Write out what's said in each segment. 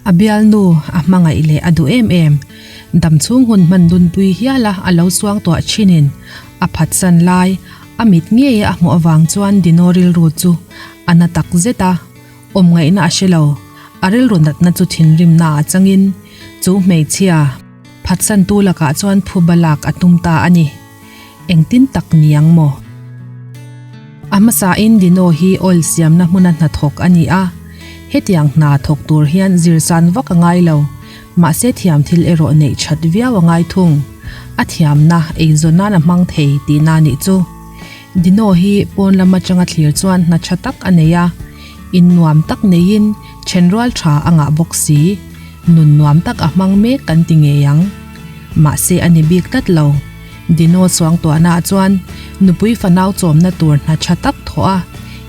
A bialnu a hmangaih leh a duh em em. Damchhung hun hman dunpui hiala a lo suangtuah thinin a phatsan lai a mit ngeia a hmuh avang chuan Dino rilru chu a na tak zet a, awm ngaihna a hre lo. A rilru natna chu thinrimna ah changin chu hmeichhia phatsantu lakah chuan phuba lak a tum ta a ni. Engtin tak ni ang maw? A hmasain Dino hi oil siamna hmuna hnathawk a ni a, hetiang hna thawk tur hian zirsan vak a ngai lo, mahse thiam thil erawh neih that viau a ngai thung. A thiamna eizawn nan a hmang thei tihna nih chu. Dino hi pawn lam atanga thlir chuan hna tha tak a nei a, in nuam tak neiin thenrual tha a ngah bawk si. Nun nuam tak a hmang mek kan ti ngei ang. Mahse a ni bik tlat lo. Dino suangtuahnaah chuan nupui fanau chawmna tur hna tha tak thawh a,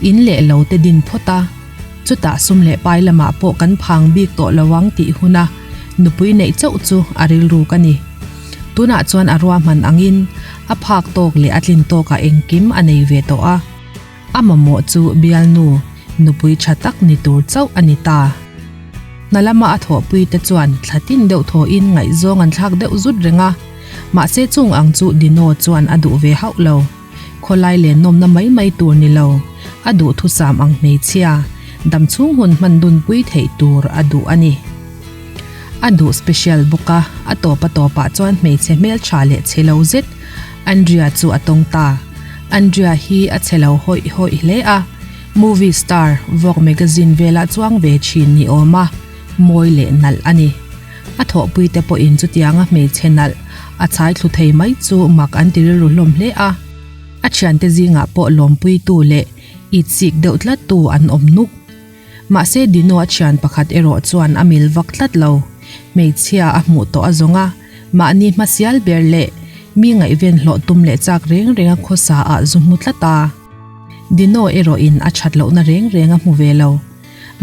in leh lo te din phawt a, chutah sum leh pai lamah pawh kan phang bik tawh lo ang tih huna nupui neih chauh chu a rilruk a ni. Tunah chuan a ruahman angin a phak tawk leh a tlin tawkah engkim a nei ve tawh a, a mamawh chu bialnu nupui tha tak ni tur chauh a ni ta. Hna lama a thawhpui te chuan thla tin deuh thawhin ngaihzawng an thlak deuh zut reng a, mahse chung ang chu Dino chuan a duh ve hauh lo. Khawlai len nawmna mai mai tur ni lo, a duhthusam ang hmeichhia, damchhung hun hman dunpui theih tur a duh a ni. A duh special bawk a, a tawp a tawpah chuan hmeichhe hmeltha leh chhe lo zet Andrea chu a tawng ta. Andrea hi a chhe lo hawih hawih hle a, movie star, Vogue magazine vela chuang ve thin ni awm a, mawi leh nalh a ni. A thawhpuite pawhin chutianga hmeichhe nalh a chhai thlu thei mai chu mak an ti rilru hlawm hle a. A thiante zingah pawh lawmpuitu leh itsik deuh tlattu an awm nuk. Mahse Dino a thian pakhat erawh chuan a mil vak tlat lo. Hmeichhia a hmuh tawh a zawng a, mahni hmasial ber leh mi ngaihven hlawh tum leh chak reng reng a khawsa ah zu hmu tlat a. Dino erawh in a that lohna reng reng a hmu ve lo.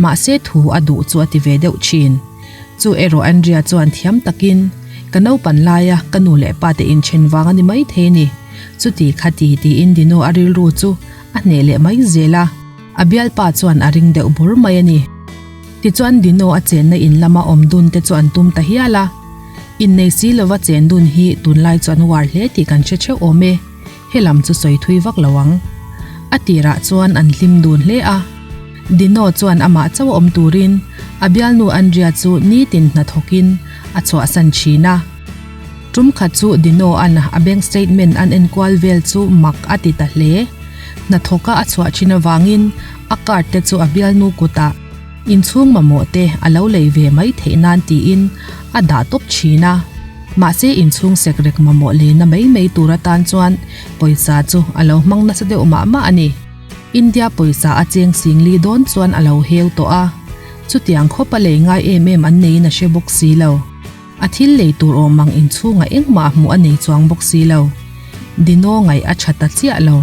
Mahse thu a duh chu a ti ve deuh thin. Chu erawh Andrea chuan thiam takin, Ka naupan laia ka nu leh pa te inthen vang a ni mai thei a ni. Chuti kha ti tiin Dino a rilru chu a hneh leh mai zel a. A bialpa chuan a ring deuh bur mai a ni. Tichuan Dino a chenna in lama awm dun te chu an tum ta hial a. Innei si lova chen dun hi tunlai chu an uar hle tih kan hre theuh awm e. He lam chu sawi thui vak lo ang. A tirah chuan an hlim dun hle a. Dino chuan amah chauh awm turin a bialnu Andrea chu nitin hnathawkin a chhuahsan thin a. Tum khat chu Dino an a bank statement an enkual vel chu mak a ti ta hle. Hnathawka a chhuah thin avangin a card te chu a bialnu kutah inchhung mamawh te a lo lei ve mai theih nan tiin a dah tawp thin a. Mahse inchhung sekrek mamawh lehna mai mai tur atan chuan pawisa chu a lo hmang nasa deuh mah mah a ni. India pawisa a cheng singli dawn chuan a lo heu tawh a, chutiang khawpa lei ngai em em an neiin a hre bawk si lo. A thil lei tur awm ang inchhungah engmah hmuh a nei chuang bawk si lo. Dino ngaih a tha ta chiah lo.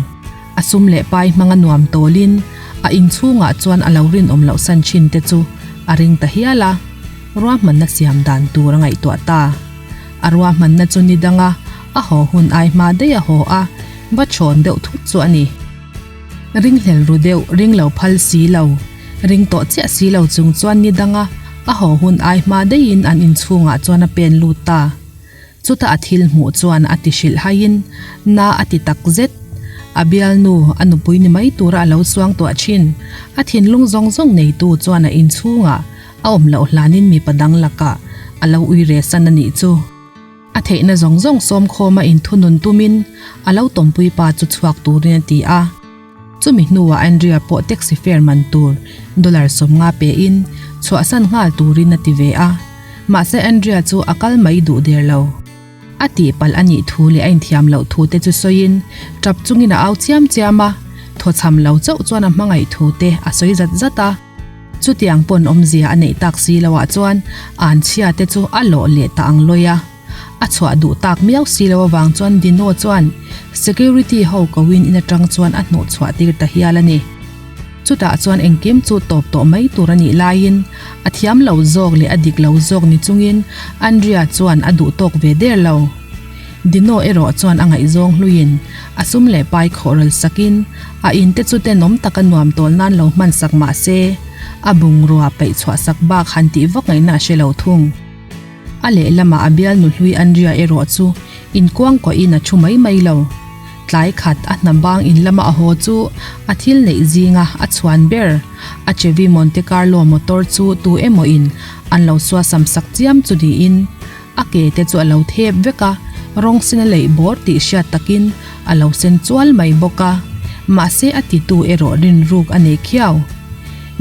A sum leh pai hmanga nuam tawlin a inchhungah chuan a lo rinawm loh san thin te chu a ring ta hial a, ruahmanna siam dan tur a ngaihtuah ta. A ruahmanna chu ni danga a haw hun ai hma daih a haw a, va chhawn deuh thut chu a ni. Ringhlel ru deuh, ring lo phal si lo, ring tawh chiah si lo chung chuan ni danga a haw hun ai hma daihin an inchhungah chuan a pen lut ta. Chuta a thil hmuh chuan a ti hrilh haiin na a ti tak zet. A bialnu, a nupui ni mai tura a lo suang tuah thin. A thinlung zawng zawng neitu chuan a inchhungah a awm loh hlanin mipa dang lakah a lo ui re san a nih chu. A theihna zawng zawng sawmkhawma inthunun tumin a lo tawmpui pa chu chhuak turin a ti a. Chumi hnuah Andrea pawh taxi fare man tur dollar 50 pein chhuahsan nghal turin a ti ve a. Mahse Andrea chu a kal mai duh der lo. A tihpalh a nih thu leh a inthiam loh thu te chu sawiin tap chungin a au chiam chiam a, thawchham lo chauh chuan a hmangaih thu te a sawi zat zat a. Chutiang pawn awmzia a neih tak si loah chuan anchhia te chu a lawh leh ta ang lawi a. A chhuah duh tak miau si lo avang chuan Dino chuan security ho koin in atang chuan a hnawh chhuah tir ta hial a ni. Chutah chuan engkim chu tawp tawh mai tur a nih laiin a thiam lo zawk leh a dik lo zawk ni chungin Andrea chuan a duh tawk ve der lo. Dino erawh chuan a ngaihzawng hluiin a sum leh pai khawh ral sakin a in te chu tenawm taka nuam tawl nan lo hman sak mah se. A bungrua peih chhuah sak bak han tih vak ngaihna a hre lo thung. A lehlamah a bialnu hlui Andria erawh chu inkuangkuahin a thu mai mai lo. Tlai khat a hna bang in lama a haw chu a thil neih zinga a chhuan ber a Chevy Monte Carlo motor chu tu emaw in an lo suasam sak chiam chu niin a ke te chu a lo thep vek a, rawng sen a leih bawr tih hriat takin a lo sen chual mai bawk a, mahse a titu erawh rinruk a nei khiau.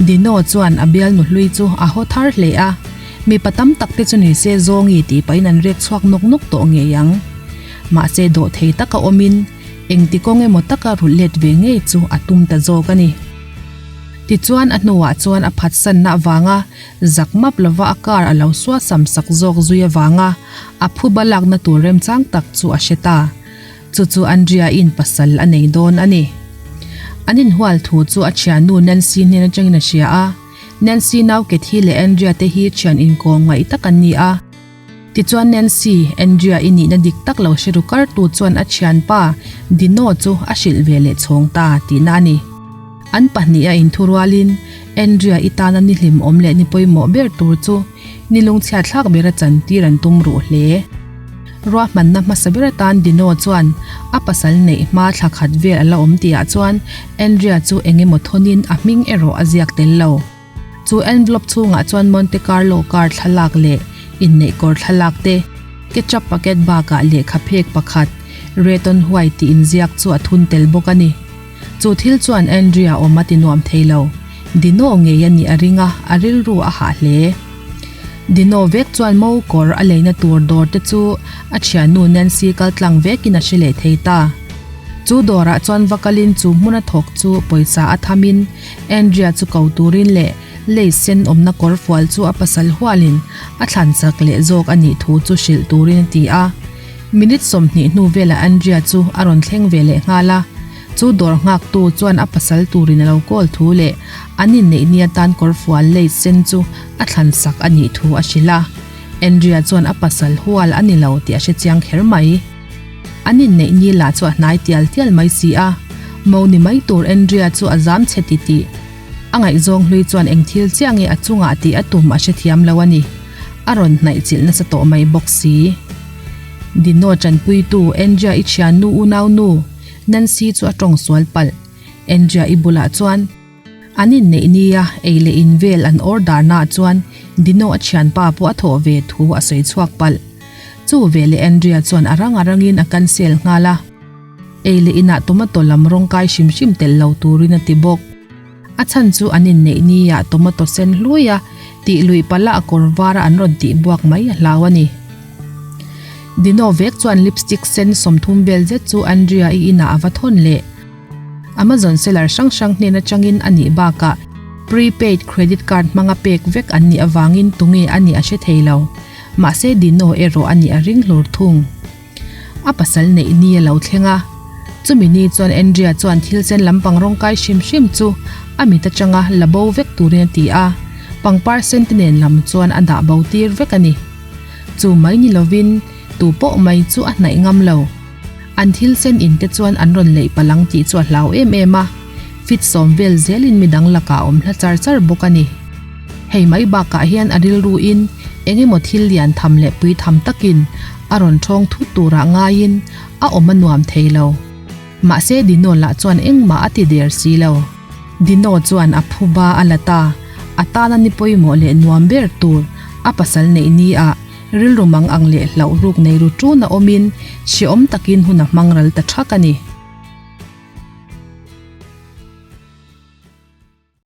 Dino chuan a bialnu hlui chu a haw thar hle a, mipa tam tak te chu nise zawngi tih pahin an rek chhuak nawk nawk tawh ngei ang. Mahse dawhthei taka awmin engti kawng emaw taka rulh let ve ngei chu a tum ta zawk a ni. Tichuan a hnuah chuan a phatsanna avanga zak map lova a car a lo suasam sak zawk zui avanga a phuba lakna tur remchang tak chu a hre ta. Chu chu Andrea-in pasal a nei dawn a ni. An inhual thu chu a thiannu Nancy hnen atangin a hria a. Nancy nau Kathy leh Andrea te hi thian inkawm ngaih tak an ni a. Tichuan Nancy, Andrea i nihna dik tak lo hre ru kartu chuan a thianpa Dino chu a hrilh ve leh chhawng ta tihna a ni. An pahniha inthurualin Andrea i tana ni hlimawm leh ni pawimawh ber tur chu ni lungchhiatthlak bera chantir an tum ruh hle. Ruahmanna hmasa ber atan Dino chuan a pasal neih hma thla khat vel a la awm tihah chuan Andrea chu eng emaw thawnin a hming erawh a ziak tel lo. Chu envelope chhungah chuan Monte Carlo car thlalak leh inneih kawr thlalak te, ketchup packet bakah lehkha phek pakhat, Red on White tih inziak chu a thun tel bawk a ni. Chu thil chuan Andrea awm a ti nuam thei lo. Dino ngei a nih a ring a, a rilru a hah hle. Dino vek chuan mo kawr a leina tur dawr te chu a thiannu Nancy kal tlang vekin a hre leh thei ta. Chu dawrah chuan va kalin chu hmuna thawk chu pawisa a thamin Andrea chu ko turin leh lace sen awmna kawr fual chu a pasal hualin a thlan chak leh zawk a nih thu chu hrilh turin a ti a. Minute 20 hnu velah Andrea chu a rawn thleng ve leh nghal a, chu dawr nghaktu chuan a pasal turin a lo kawl thu leh an inneih ni atan kawrfual lace sen chu a thlan sak a nih thu a hrilh a. Andrea chuan a pasal hual a ni lo tih a hre chiang kher mai. An inneih ni lah chu a hnai tial tial mai si a, mo ni mai tur Andrea chu a zam chhe titih. A ngaihzawng hlui chuan eng thil chiah nge a chungah tih a tum a hrethiam lo a ni. A rawn hnaih chilh nasa tawh mai bawk si. Dino tanpuitu Andrea i thiannu unaunu Nancy chu a tawng sual palh. Andrea i bulah chuan an inneih nia ei leh in vel an order naah chuan Dino a thianpa pawh a thawh ve thu a sawi chhuak palh. Chu veleh Andrea chuan a rang a rangin a cancel nghal a. Ei leh inah tomato lam rawng kai hrim hrim telh lo turin a ti bawk. A chhan chu an inneih nia tomato sen hlui a tih luih pala a kawr var a an rawn tih buak mai a hlau a ni. Dino vek chuan lipstick sen 30 vel zet chu Andrea i inah a va thawn leh. Amazon seller hrang hrang hnen atangin a nih bakah prepaid credit card hmanga pek vek an nih avangin tunge a nih a hre thei lo. Mahse Dino erawh a nih a ring hlur thung. A pasal neih ni a lo thleng a. Chumi ni chuan Andrea chuan thil sen lampang rawng kai hrim hrim chu a mit atanga la bo vek turin a ti a, pangpar sen te nen lam chuan a dah bo tir vek a ni. Chu mai ni lovin tu pawh mai chu a hnaih ngam lo. An thil sen in te chuan an rawn leih palang tih chu a hlau em em a, fit sawm vel zelin midang lakah a awm hla char char bawk a ni. Hei mai bakah hian a rilru in eng emaw thil lian tham leh pui tham takin a rawn thawng thut turah ngaiin a awm a nuam thei lo. Mahse Dino lah chuan engmah a ti der si lo. Dino chuan a phuba a la ta, a tana ni pawimawh leh nuam ber tur a pasal neih ni ah rilru mang ang leh hlauh ruk nei ru tun a awmin hreawm takin hun a hmang ral ta thak a ni.